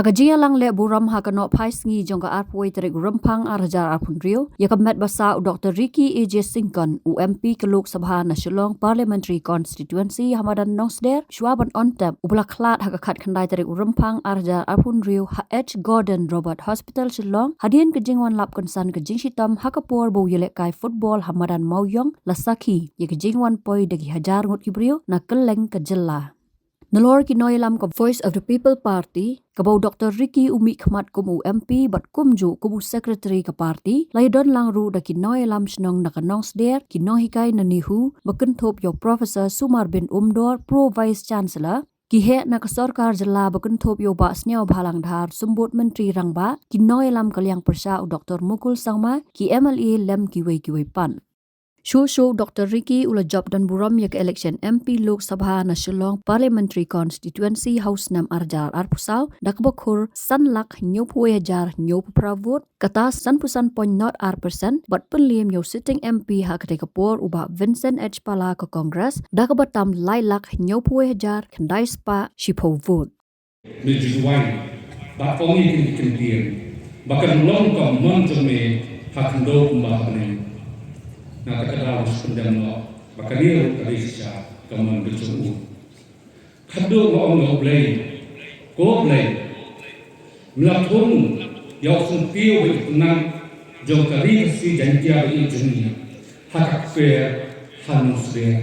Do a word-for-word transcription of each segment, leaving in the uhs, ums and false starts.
Ha ka jingïalang leh burom ha ka nohphai sngi jong ka arphew tarik Rymphang ar hajar arphew hynriew, ïa ka met ba sah u Doktor Ricky A J Syngkon, u M P ka Lok Sabha na Shillong Parliamentary Constituency ha madan Nongsder, shuwa ban on tep, u ba la khlad ha ka khatkhyndai tarik Rymphang ar hajar arphew hynriew ha H Gordon Roberts Hospital Shillong, hadien ka jingwan lap kynsan ka jingshitom ha ka por ba u ïalehkai football ha madan Mawïong, la sakhi ïa ka jingwan poi da ki hajar ngut ki briew na kylleng ka jylla. Nalor ki nongïalam ka Voice of the People Party, kaba u Doktor Ricky u mihkhmat kum u M P bad kumjuh kum u Secretary ka party, la ïadon lang ruh da ki nongïalam shnong na ka Nongsder, ki nonghikai na NEHU, ba kynthup ïa u Professor Sumar Bin Umdor, Pro Vice Chancellor, ki heh na ka sorkar jylla ba kynthup ïa u Bah Sniawbhalang Dhar, Symbud Myntri Rangbah, ki nongïalam ka liang pyrshah u Doktor Mukul Sangma, ki M L A lem kiwei kiwei pat. Shuh shuh u Doktor Ricky u la jop don burom ïa ka election M P Lok Sabha na Shillong Parliamentary Constituency ha u snem ar hajar arphew saw, da kaba khur san lak hynñiewphew wei hajar hynñiewphew phra vote, kata sanphew san point not ar percent, bad pynliem ïa u sitting M P ha katei ka por u Bah Vincent H Pala ka Congress, da kaba tam lai lak hynñiewphew wei hajar khyndai spah shiphew vote. Me ju duwai, ba ong ïa kine ki kyntien, ba kan long ka mon jong me ha khyndew kumba ha bneng. Nangta ka daw shu pyndem noh, ba kane ruh ka dei shisha ka mon ka jong u. Khadduh nga ong ïa U Blei, ko Blei, me la thung ïa u syntiew ba itynnad jong ka Ri Khasi Jaiñtia ba ïeit jong ngi ha ka kper ha Nongsder.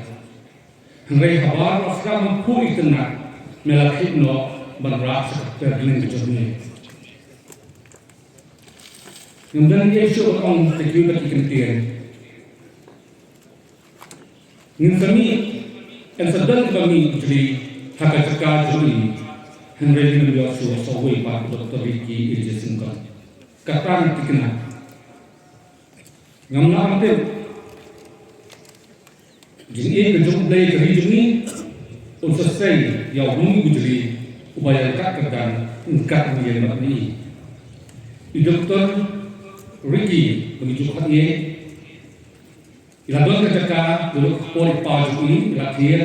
Hynrei haba la sdang ban phuh itynnad, me la thied noh ban rah sha ka kper bneng ka jong me. Ngam don ei shuh ban ong ha kiwei pat ki kyntien. Ngin sa mih, yn sa don kiba mih u jri ha ka jaka jong ngi. Hynrei ngin ym ïoh shuh sa uwei pat u Doktor Ricky A J Syngkon. Kata nga thikna. Ngam lah ban tip. Jingïeit ka jong U Blei ka ri jong ngi, un sa sei ïa uno uno u jri uba ïalehkai kyrdan ryngkat bad ngi. I Doktor Ricky, ba ngi ju khot ïa i, i la don ka jaka, ïa la ka por i pa jong i, i la thied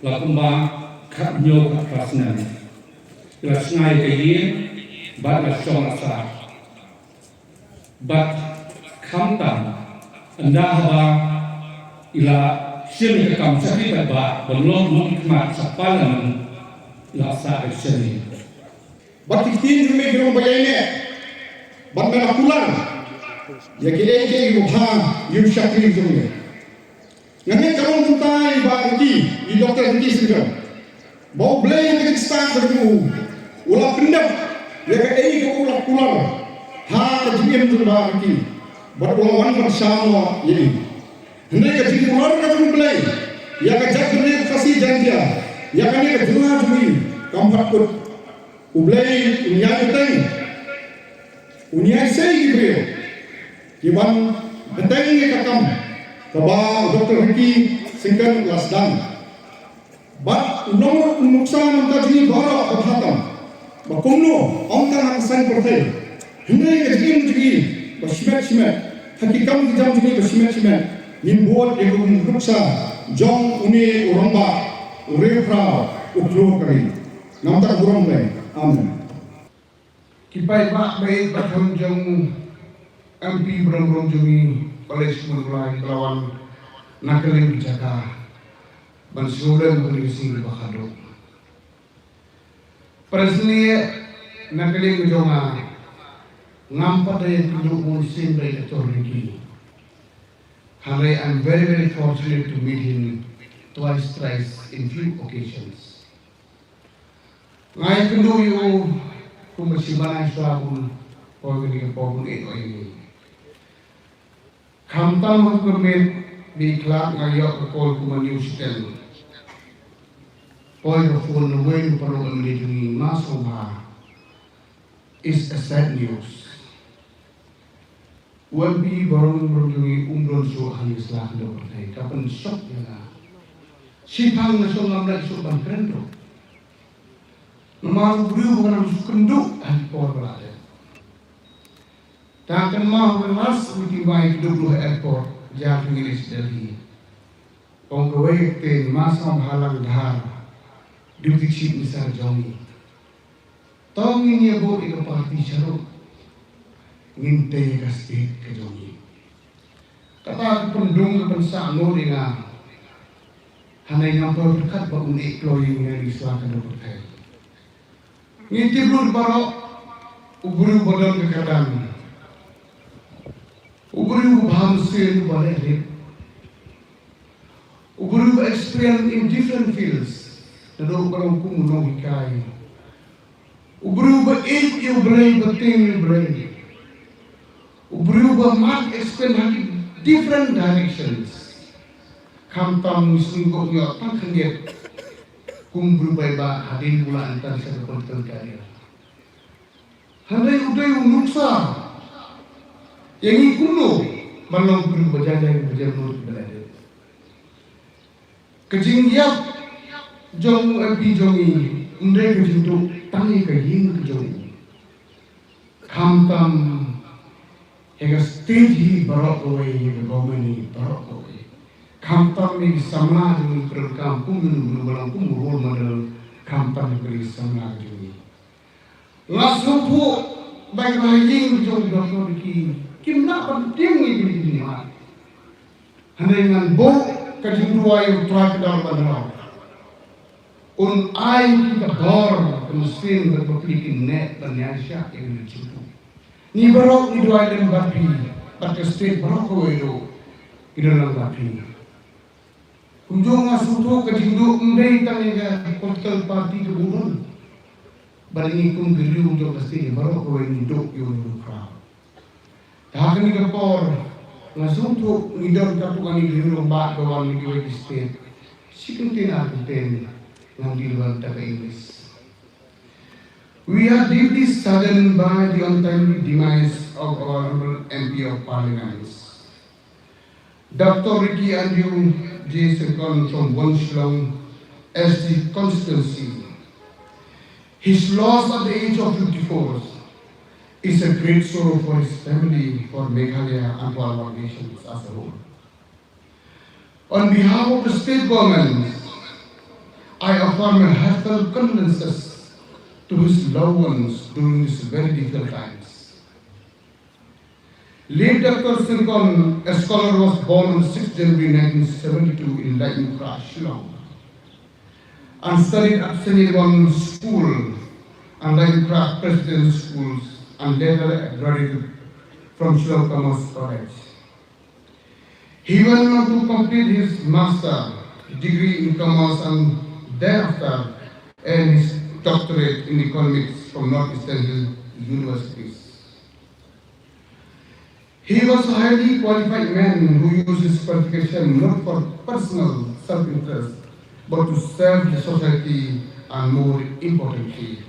la kumba khathynñiew khatphra snem. I la shna ïa ka ïing bad i la shong la sah. Bad khamtam, ynda haba i la shim ïa ka kam shakri paidbah ban long u nongmihkhmat sha Parliament, i la sah election. Bad ki ktien jong me ki long ba ïaineh, bad me la kular ïa kiei kiei kiba bha ïa u shakri jong me. Nga ngeit ka long kumta ïa i Bah Ricky, i Doktor Ricky Syngkon, ba U Blei ha ka jingstad ka jong u, u la pyndep ïa kaei kaba u la kular ha ka jingim jong i Bah Ricky, bad u la wan ban shah noh ïa i. Hynrei ka jingkular ka jong U Blei ïa ka jaitbynriew Khasi Jaiñtia, ïa kane ka jylla jong ngi, kam pat kut. U Blei un ïai bteng, un ïai sei ki briew ki ban bteng ïa ka kam kaba u Doktor Ricky Syngkon u la sdang. Bad u long ruh u nuksa na ka bynta jong ngi baroh, ka bha tam ba kumno, ym tang ha ka saiñ pyrthei, hynrei ka jingim jong ngi ba shimet shimet, ha ki kam ki jam jong ngi ba shimet shimet, ngin bud ïa ka nuksa jong une u rangbah, u riewphraw, u khlur ka ri. Namar ka burom U Blei. Amen. Ki paidbah ba ïeit ba don jong M P burom burom jong ngi, Pales Mawlai, ba la wan na ka liang ka jaka ban sngewlem ha kane ka sngi ba khatduh. Pres ne na ka liang ka jong nga, ngam pat da ïakynduh mynsiem bad i Doktor Ricky. Hynrei I'm very, very fortunate to meet him twice, thrice in few occasions. Nga ïakynduh ïa u kumba shi bnai shuwa bun poi kane ka por bun ïeit ïa ngi. Khamtam ha ka miet ba i khlad nga ïoh ka call kumba ñiew shiteng. Poi ka phone na uwei u paralok M L A jong ngi, Ma Sngewbha. It's a sad news. U M P baroh baroh jong ngi um don shuh ha ïing sla khyndew pyrthei, ka pynshock ïa nga. Shiphang nga shong ngam leit shuh ban kren ruh. Namar u briew ba nga nang shu kynduh ha ki por ba la dep. Tang kynmaw ka last meeting ba ngi kynduh ruh ha airport, ïa ka ngi leit sha Delhi. Ong kawei ka ktien, Ma Sngewbhalang Dhar, Deputy Chief Minister jong ngi. To ngin ïa buh ïa ka party sharum. Ngin tei ïa ka state ka jong ngi. Kata ka pyndung ka pynsah nud ïa nga. Hynrei ngam poi pyrkhat ba un ïeh kloi ïa ngi na ki sla ka dong pyrthei. Ngi tip lut baroh u briew ba don ka kyrdan, u briew ba bha mynsiem, ba leh lip, u briew ba experience in different fields. Naduh ba long kum u nonghikai, u briew ba ïeit ïa U Blei, ba tieng ïa U Blei, u briew ba mad experience ha ki different directions. Khamtam ngi sngewthuh ïa tang khyndiat kum u briew ba ïeit, hadien ba u la enter sha ka political career. Hynrei u dei u nuksa ïa ngi kumno ban long u briew ba jai jai, ba jai lut, ba leh lip. Ka jingïap jong u M P jong ngi ym dei ka jingduh tang ïa ka ïing ka jong u, khamtam ïa ka state hi baroh kawei, ïa ka government hi baroh kawei. Khamtam ïa ki samla jong ngi, khamtam kum u, u, u, u, kum u role model, khamtam ïa ki samla jong ngi. Nga sngewthuh ba ki ha ïing jong u Doctor Ricky kim lah ban tieng ïa kine ki jingmut. Hynrei ngan buh ka jingduwai ïa U Trai Kynrad Kynrad, un ai ïa ki ka bor, ka mynsiem bad bapli kin neh ban ïaishah ïa kane ka jingduh. Ngi baroh ngi duwai lem bad phi, bad ka state baroh kawei ruh ki don lang bad phi. Kumjuh nga sngewthuh ka jingduh ym dei tang ïa ka political party kaba u don. Bad ngi kum ki riew jong ka state baroh kawei ngi duh ïa u Doctor Ricky. Te ha kane ka por nga sngewthuh ngi don katto katne ki riew rangbah ba wan na kiwei ki state. Shi kyntien ar kyntien ngan deliver da ka English. We are deeply saddened by the untimely demise of our honorable M P of Parliament, Doctor Ricky Andrew J Syngkon from West Shillong S T constituency. His loss at the age of fifty-four is a great sorrow for his family, for Meghalaya, and for our nation as a whole. On behalf of the state government, I offer my heartfelt condolences to his loved ones during these very difficult times. Late Doctor Syngkon, a scholar, was born on sixth January nineteen seventy-two in Laitumkhrah, Shillong, and studied at Saint Edmund School and Laitumkhrah Presbyterian Schools, and later graduated from Shillong Commerce College. He went on to complete his master degree in commerce and thereafter earn his doctorate in economics from Northeastern Hill Universities. He was a highly qualified man who used his qualification not for personal self-interest, but to serve the society and, more importantly,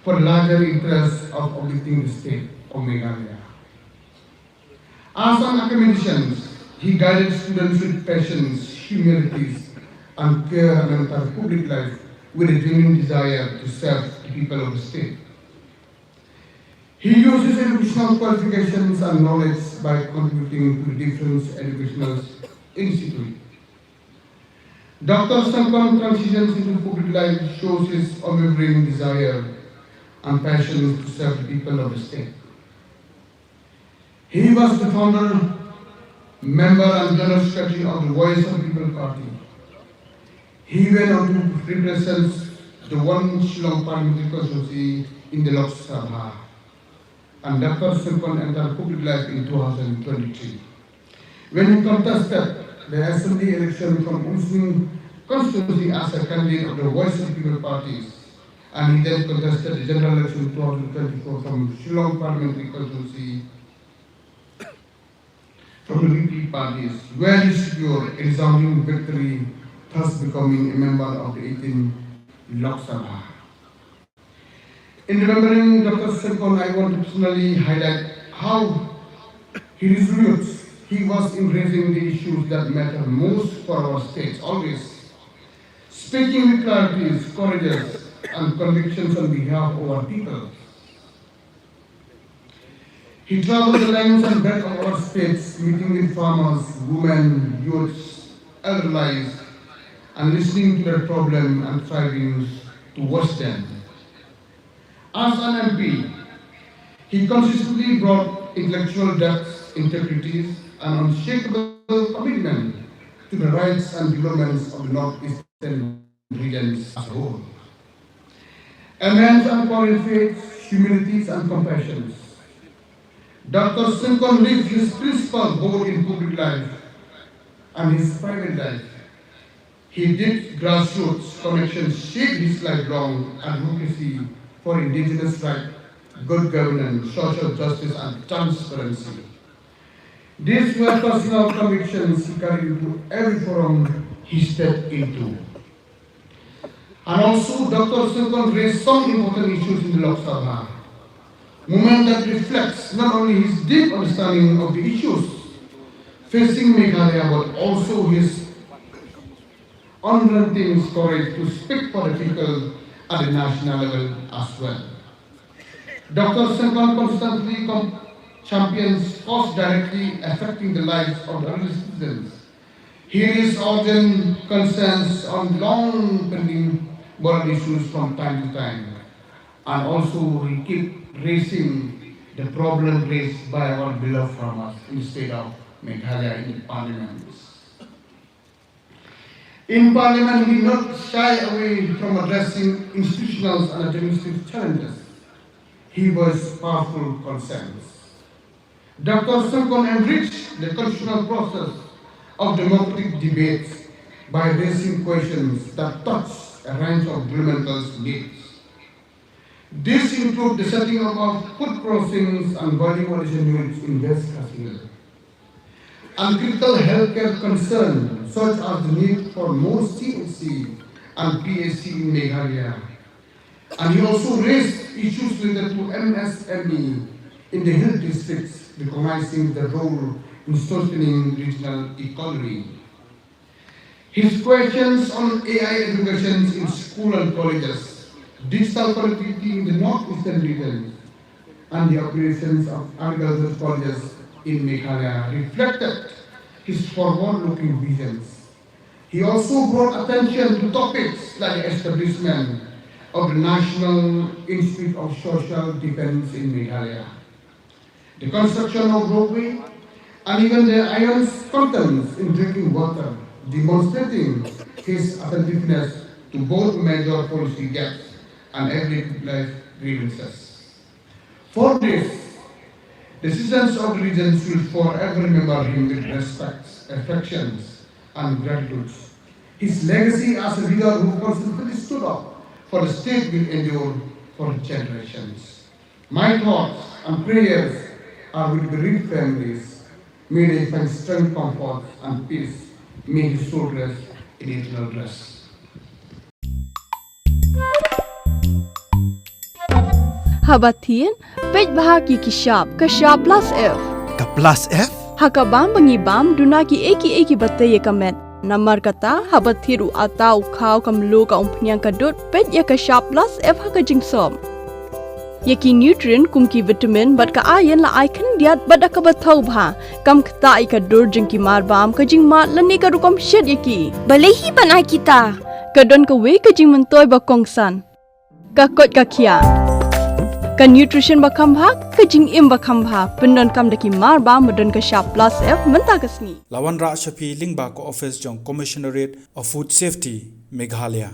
for the larger interests of uplifting the state of Meghalaya. As an academician, he guided students with patience, humility, and care, and entered public life with a genuine desire to serve the people of the state. He used his educational qualifications and knowledge by contributing to different educational institutes. Doctor Syngkon transitions into public life shows his unwavering desire and passion to serve the people of the state. He was the founder, member and general secretary of the Voice of the People Party. He went on to represent the one Shillong parliamentary constituency in the Lok Sabha. And Doctor Syngkon entered public life in two thousand twenty-three, when he contested the assembly election from Umsning constituency as a candidate of the Voice of the People Party, and he then contested the general election two thousand twenty-four from Shillong parliamentary constituency from the V P parties, where he secured a resounding victory, thus becoming a member of the eighteen Lok Sabha. In remembering Doctor Syngkon, I want to personally highlight how he resolute he was in raising the issues that matter most for our state, always speaking with clarity, courage, and convictions on behalf of our people. He traveled the length and breadth of our states, meeting with farmers, women, youths, elderly, and listening to their problems and strivings towards them. As an M P, he consistently brought intellectual depth, integrity, and unshakable commitment to the rights and developments of the Northeastern regions as a whole. A man of unqualified humility and compassion, Doctor Syngkon lived his principle both in public life and his private life. His deep grassroots connections shaped his lifelong advocacy for indigenous rights, good governance, social justice, and transparency. These were personal convictions he carried into every forum he stepped into. And also, Doctor Syngkon raised some important issues in the Lok Sabha, movement that reflects not only his deep understanding of the issues facing Meghalaya, but also his unrelenting courage to speak for the people at the national level as well. Doctor Syngkon consistently com- champions causes directly affecting the lives of the ordinary citizens. He raised urgent concerns on long pending border issues from time to time, and also he keep raising the problem raised by our beloved farmers in the state of Meghalaya in the parliament. In parliament, he did not shy away from addressing institutional and administrative challenges. He voiced powerful concerns. Doctor Syngkon enriched the constitutional process of democratic debates by raising questions that touch a range of developmental needs. This includes the setting up of food processing and value addition units in West Khasi Hills, and critical healthcare concerns such as the need for more C H C and P H C in Meghalaya. And he also raised issues related to M S M E in the hill districts, recognizing the role in strengthening regional economy. His questions on A I education in school and colleges, digital connectivity in the northeastern region, and the operations of agricultural colleges in Meghalaya reflected his forward-looking visions. He also brought attention to topics like the establishment of the National Institute of Social Defense in Meghalaya, the construction of roadway, and even the iron's contents in drinking water, demonstrating his attentiveness to both major policy gaps and everyday life grievances. For this, the citizens of the region will forever remember him with respect, affections, and gratitude. His legacy as a leader who consistently stood up for the state will endure for generations. My thoughts and prayers are with bereaved families. May they find strength, comfort, and peace. May his soul rest in eternal rest. Haba thied, peit bha ïa ki shap, ka shap plus F. Ka plus F? Ha ka bam ba ngi bam, duna kiei kiei kiba tei ïa ka met. Namar kata, haba thied u atta, u khaw, ka mluh, ka umphniang, ka dud, peit ïa ka shap plus F ha ka jingsop. Ïa ki nutrient kum ki vitamin bad ka iron la ai khyndiat bad da kaba thaw bha. Kam ktah ïa ka dur jong ki marbam, ka jingmad lane ka rukom shet ïa ki. Balei hi ban ai kita? Ka don kawei ka jingmyntoi ba kongsan. Ka koit ka khiah. Ka nutrition ba kham bha, ka jingim ba kham bha. Pyndonkam da ki marbam ba don ka shap plus F mynta ka sngi. La wanrah sha phi lyngba ka ophis jong Commissionerate of Food Safety, Meghalaya.